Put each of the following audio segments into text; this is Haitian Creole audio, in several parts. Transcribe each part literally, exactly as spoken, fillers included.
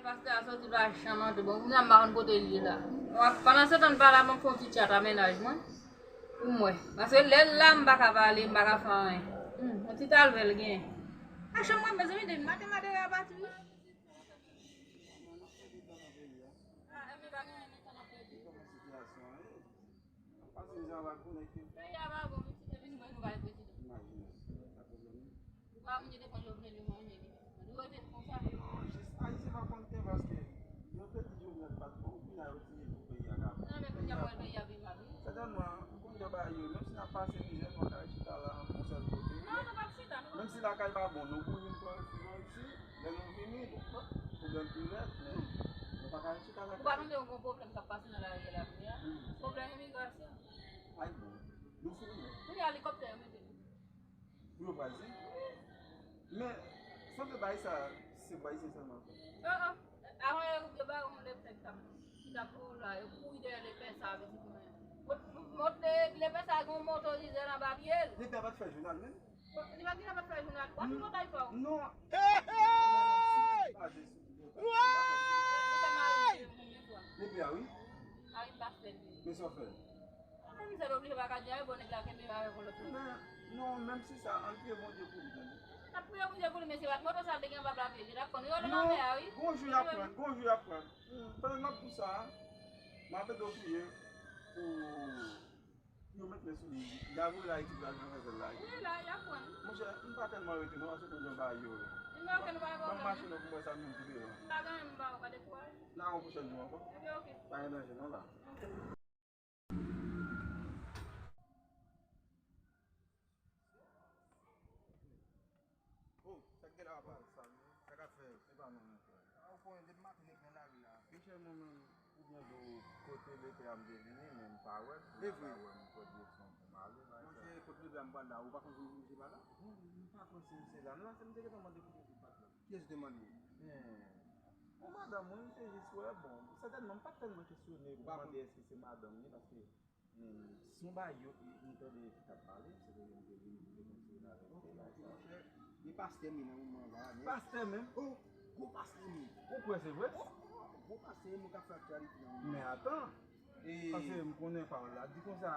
Pastè a soti pa chanm antre. Bon, kounye a m pa konn kote l ye la. Pandansetan, m pa la, m ap fè yon ti tchat a mennaj mwen. Pou m wè. Paske lè l la, m pa ka pale, m pa ka fè anyen. Hmm, yon ti talvè l gen. A chanm mwen, mezanmi, depi maten, maten, a pati. Ah, e men pa gen anyen, men sa n ap pèdi. Peyi a pa bon, mesye, depi nou wè nou bay prezidan. Imajine, sa pwoblèm li. Ou pa moun yo te pran Jovenel, yo manje li. Nou rete konsa. Non, jis Ayisyen pa konn gen paske yo te di Jovenel pa t bon, kounye a yo di pou peyi a ka bon. Non, men kounye a mwen peyi a pi mal, wi. Sètènman, ou konn jan bagay yo, menm si n ap pase mizè, nou pa ka chita la yon sèl kote. Non, nou p ap chita, nou p ap chita. Menm si lakay pa bon, nou bouyi, nou pran refi nan Ayiti, lè nou vini, pwoblèm pi rèd, men nou pa ka chita lakay. Ou pa tande yon gwo pwoblèm k ap pase nan lari a la kounye a? Hmm. Pwoblèm imigrasyon. Ay bon, nou fini, non? Kounye a, elikoptè yo mete. Pou yo pral di. Men, sanble bagay sa, se pou Ayisyen sèlman fè. Oh, oh. Avan yo, yo ba yon lepè ki t ap, ki t ap, oh la, yo kouri dèyè lepè sa, pitit mwen. Mot, mot, le, lepè sa gen yon motorizè nan papye l. Lepè a pa t fè jounal menm? Li pa t, li pa t fè jounal. W ap fè montaj pa w. Non. Hey, hey! Lepè a, wi. Mari m pa fè l. Men sa w fè l. Mwen menm, misye t oblije pa ka di anyen, bon, nèg la kenbe avèk yon lòt moun. Men, non, menm si sa, ann priye Bondye pou li, tande. N ap priye Bondye pou li, mesye, bat moto sa l te gen anba pye, li t ap konn role nan mè a, wi. Gon jou y ap pran, gon jou y ap pran. Pandan m ap di w sa, m ap ede w priye pou yo met men sou li. Gade la, ekip la, nan fè sèl la. Wi, la, y ap pran. Monchè, m pa tèlman rete, non, paske konn jan bagay yo ye. Ban m mache, non, pou m wè sa menm ki deyò. M pa gen anyen, m ba ou, pa dekouraje. N a yon pwochèn jou ankò. Ebyen, oke. Pa gen danje, non, la. Oh, sa k gen la, papa? Sa k ap fèt? Se pa nou menm, frè. A, ou konnen, depi maten nèg nan lari la. Monchè, mwen menm, ou byen di w kote lepè a m te vini, men m pa wè l. E vre. M pa wè m pran direksyon pou m ale, bagay sa. Monchè, kote lepè a m pral la, ou pa konn si misye pa la? Non, m pa konn si misye la. Non, se m te gentan mande kote l pa t la. Kiyès ou te mande? Men, yon madanm, wi, m te jis wè, bon, sètènman, m pa t tèlman kesyone pou mande èske se madanm li, paske, hmm, se yon bagay yo, m tande ki t ap pale, se te yo m te vin, m te kontinye avèk li la, sa. Monchè, e pastè m ye nan moman la, men. Pastè menm? Oh, gwo pastè m ye. Ou kwè se vre? Oh, gwo pastè m ye, mwen k ap fè aktyalite nan moman. Men atan, e paske m konnen pawòl la di konsa,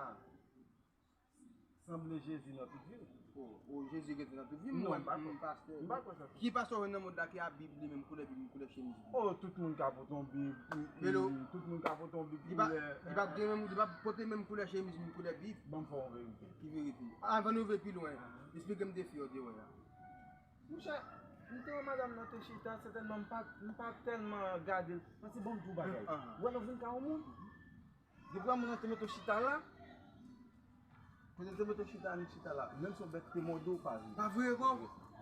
sanble Jezi nan tout vi l. O, o, Jezi rete nan tout vi m. Non, m pa kwè. M pa kwè sa. Ki pastè w jwenn nan mond la ki a Bib li menm, koulè Bib, koulè chemiz li? O, tout moun ka pote yon Bib, tout moun ka pote yon Bib koulè. Li pa, li pa gen menm, li pa pote menm koulè chemiz, menm koulè Bib. Ban m fè w yon verite. Ki verite? Avan nou rive pi lwen, esplike m defi w te wè a. Monchè, m te wè madanm nan te chita, sètènman m pa, m pa tèlman gade l. Paske ban m di w bagay. Ou wè lè w vin ka yon moun, depi yon moun nan te mete w chita la, kote l te mete w chita, annik chita la. Menm si yon bèt te mòde w, pa vre. Pa vre ankò?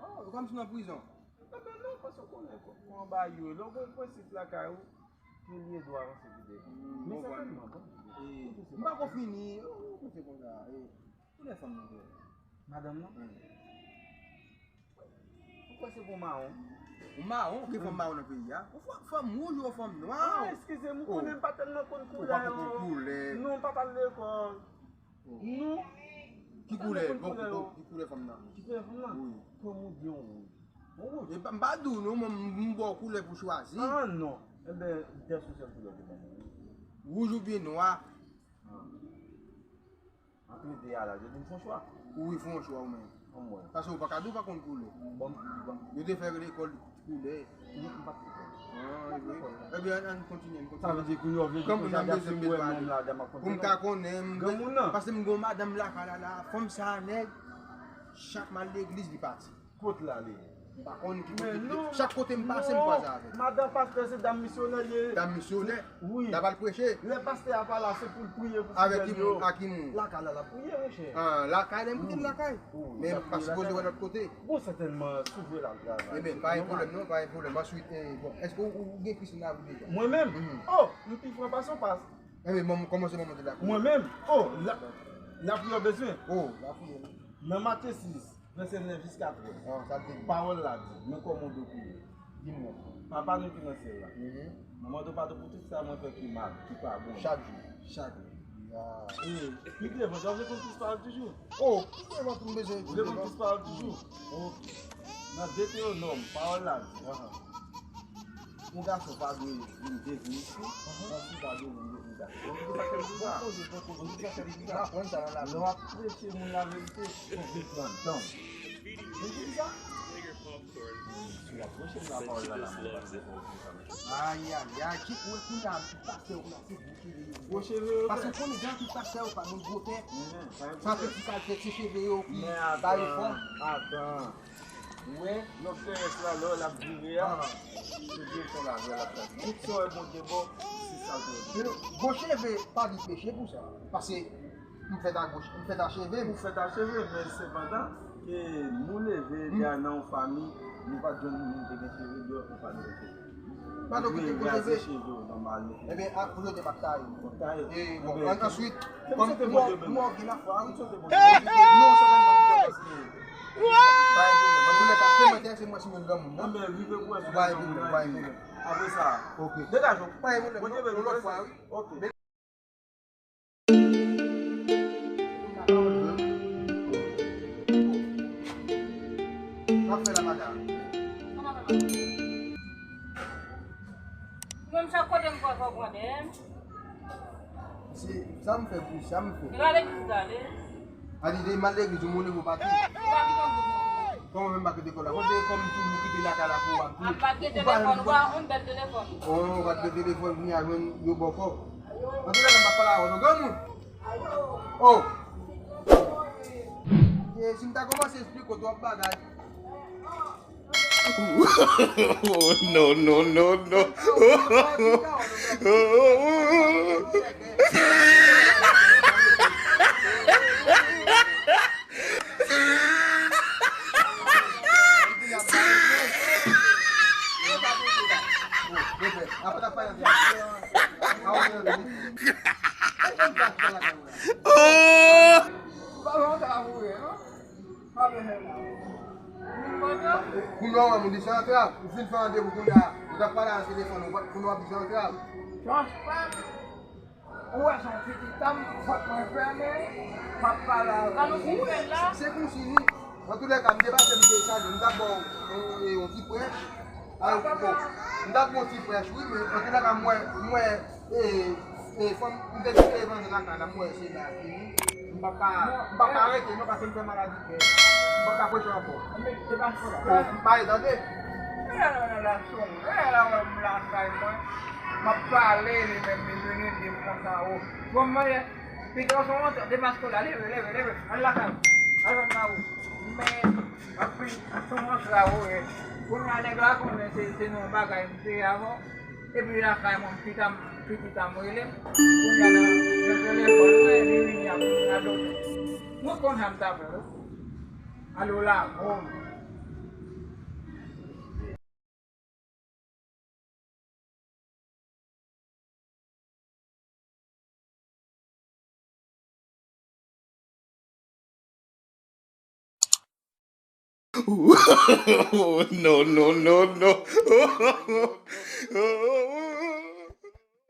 Oh, e kòmsi w nan prizon. Enben non, paske w konnen kò, kòman bagay yo ye. Lè w gen yon prensip lakay ou, ke li ede w avanse pi byen. Men sètènman, bon, m pa ko fini, oh, kote konsa, e, koulè fanm nan te ye? Madanm nan? Ou kwè se pou mawon? Ou mawon, ou gen fanm mawon nan peyi a? Ou fwa-, fanm wouj ou fanm nwa? Ah, eskize m, ou konnen m pa tèlman konn koulè yo. Ou pa konn koulè. Non, m pa t al lekòl. Nou. Ki koulè? Bon, bon, ki koulè fanm nan? Ki koulè fanm nan? Wi. Kòm ou di yon wouj. Yon wouj. E pa, m pa di w non, mwen, m, m ba w koulè pou chwazi. Ah, non. Enben, dèyè sou sèl koulè ou te ban mwen. Wouj oubyen nwa? Ah. Antre de a la, je di m fè yon chwa. Wi, fè yon chwa ou menm. Anmwey. Paske ou pa ka di ou pa konn koulè. Bon, bon. Yo te fè lekòl koulè. Non, m pa t lekòl. Ah, wi. Ebyen, ann, ann kontinye, ann kontinye. Sa vle di kounye a w vle di konsa, dèyè m wè nonm la, dèyè m ap kontinye. Pou m ka konnen, m, paske m gen yon madanm lakay la, la, fanm sa a, nèg, chak m al legliz, li pati. Kot l ale? M pa konn ki kote. Men non, chak kote m pase, m kwaze avè l. Madanm pastè se dam misyonè li ye. Dam misyonè? Wi. L ap al preche? Lè pastè a pa la, se pou l priye pou sèvitè yo. Avèk ki moun? A ki moun? Lakay la, l ap priye, monchè. Ah, lakay, lè m kite l lakay. Wi, wi. Men l ap priye lakay. Bon, sètènman, si w vle l al travay. Enben, pa gen pwoblèm non, pa gen pwoblèm. Answit, eh, bon, èske ou, ou gen Kris nan lavi w deja? Mwen menm? Mhm. Oh, m pi fran pase w pas. Enben, bon, kòmanse mwen montre lapriyè. Mwen menm? Oh, la, lapriyè w bezwen? Oh, lapriyè. Nan Matye sis, vèsè nèf jiska trèz. Ah, sa l te di. Pawòl la di, men kòman w dwe priye. Di m non. Papa nou ki nan syèl la. Mhm. Mwen mande w padon pou tout sa mwen fè ki mal, ki pa bon. Chak jou. Chak jou. Ya. E, pi devan, w vle konn plis pawòl toujou? Oh, pi devan tou m bezwen. Ou vle konn plis pawòl toujou? Ok. Nan Detewonòm, pawòl la di. Aha. Yon gason pa dwe vin devni fi, yon fi pa dwe vin devni gason. Bon koze, bon koze, bon koze. Ou di sa, sa di sa. Lè w ap preche moun laverite, fò w ret ladan. Ou di sa? Si w ap preche moun lapawòl la, la, mwen panse fò w di sa, mesye. Ay, ay, ay, ki pou kounye a, pastè ou la, se gwo cheve yo. Gwo cheve yo. Paske ou konnen gen anpil pastè yo pa gen gwo tèt. Mhm. Sa fè ti kalite ti cheve yo ki ba yo fòm. Men atan, atan. Ou wè, lòt terès la, lè w ap vire a, se direksyon la, lè l ap pran. Tout sa w wè Bondye ba w, se sa l dwe di. Bon cheve pa vin peche pou sa. Paske m fèt a gwo, m fèt a cheve m. Ou fèt a cheve, men sepandan, ke nou leve, hmm, deja nan yon fanmi, nou pa t jwenn moun te gen cheve, donk nou pa t gen cheve. Pa t okipe pou raze cheve w nòmal, mesye. Ebyen, a, pou jodi a, m ap taye. W ap taye? E, bon, ebyen, an-, answit, kòm m wè w gen lafwa, wi. Non, se pa nan fwa, paske pa gen pwoblèm. Antoulèka, te mwen enterese mwen si mwen granmoun, non? Ebyen, rive pou wè si w granmoun, pa gen pwoblèm. Apre sa, degaje w. Pa gen pwoblèm, non, yon lòt fwa, wi. Ok. Sa fè la, madanm? Ou menm chak kote m pran fò pran dèyè m. Se sa m fè pou sa m fè. E pa legliz ou prale? A di de m al legliz, ou moun levo pati. Ou pa kite m pou mwen. Kòman menm pa kite kò la? Kote kòm tou nou kite lakay la pou w ap tou. Ap pa gen telefòn, ou pa yon bèl telefòn. Oh, ou pa t gen telefòn, kounye a jwenn yo bò kò. Antoulèka, m pa pale avè w non, granmoun. Oh. E, si m ta kòmanse esplike w twòp bagay. Oh, no, no, no, no. Kounye a w wè moun di se antrav, ou fin fè randevou kounye a, ou t ap pale nan telefòn, ou pa, kounye a w ap di se antrav. Ou wè se yon pitit a m, fòk mwen fèmen, m ap pale avè l. Se konsi wi. Antoulèka, m te pase m te salye, m t ap ba w, e, e, yon ti prèch. A, bon, m t ap ba w yon ti prèch, wi, men antoulèka, m wè, m wè, e, e, fò m, m te kite evanjil lakay la, m wè se la fini. M p ap ka, m p ap ka rete, non, paske m fè maladi kè. M p ap ka preche ankò. M pa ye tande. Lè la wè m lakay mwen, m ap pale, li menm li vini, li di m konsa, o. Bon, mwen, pito se yon antrav, demaske w la, leve, leve, leve, al lakay ou, al jwenn mari w. Men, anpil, se yon antrav, wi. Kounye a nèg la konnen se, se nan yon bagay m te avè w. Epi lakay mwen, pitit a m, pitit a m rele m. Kounye a nan, nan telefòn, wi, li vini ap vini radote. Mwen konn sa m t ap fè, wi. Alo la, bon. No, no, no, no.